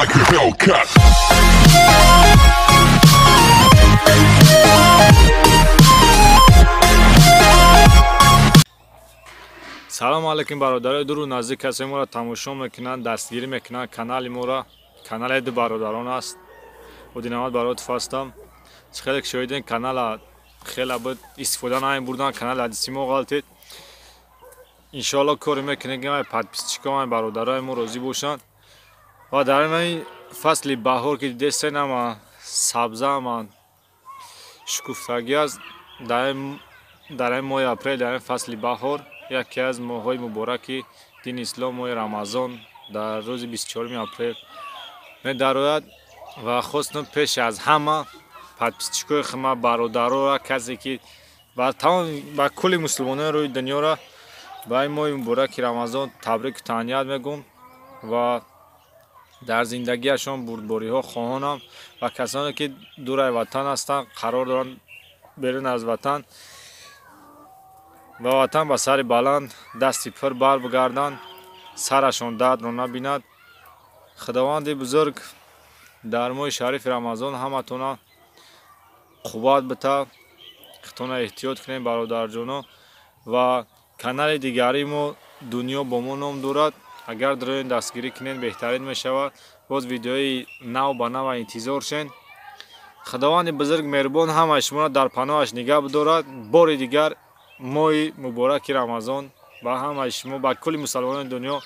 Like a Hellcat. Салом алейкум, бародарои дуру наздик, касое моро тамошо мекунанд, дастгирӣ мекунанд канали моро. Канали ду бародарон аст. Одинамад Баротов ҳастам. Хеле ки шоҳиден, канала хеле буд истифода намебурдан, канали ҳадиси мо ғалтид. Иншоалло, коре мекунем, ки подписчикон, бародарои мо розӣ бошанд. Ва дар ин фасли баҳор, ки дидестен, ама сабза, ама шукуфтагӣ аст. Дар ин моҳи апрел, дар ин фасли баҳор, яке аз моҳҳои мубораки дини ислом, моҳи Рамазон дар рӯзи 24 апрел медарояд. Ва хостам пеш аз ҳама подписчикои хума, бародарора, касе ки ба кулли мусулмонони рӯи дунёра ба ин моҳи мубораки Рамазон табрику таҳният мегӯм ва дар зиндагиашон бурдбориҳо хоҳонам. Ва касоне ки дураи ватан ҳастанд, қарор доранд берун аз ватан, ба ватан ба сари баланд, дасти пур бар бигарданд, сарашон дардро набинад. Худованди бузург дар моҳи шарифи Рамазон ҳаматона қувват бита. Худтона эҳтиёт кунем, бародарҷоно. Ва канали дигари мо «Дунё бо мо» ном дорад. Агар дароен, дастгирӣ кунед, беҳтарин мешавад. Боз видеои нав ба нава интизор шен. Худованди бузург меҳрубон ҳамаи шуморо дар паноҳаш нигаҳ бидорад. Бори дигар моҳи мубораки Рамазон ба ҳамаи шумо, ба кулли мусалмонони дунё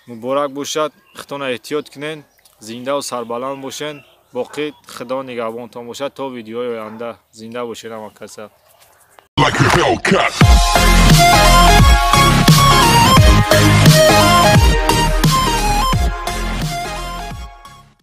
муборак бошад. Худтона эҳтиёт кунед, зиндаву сарбаланд бошед. Боқӣ Худо нигаҳбонтон бошад то видеои оянда. Зинда бошед ҳама каса. Like a Hellcat.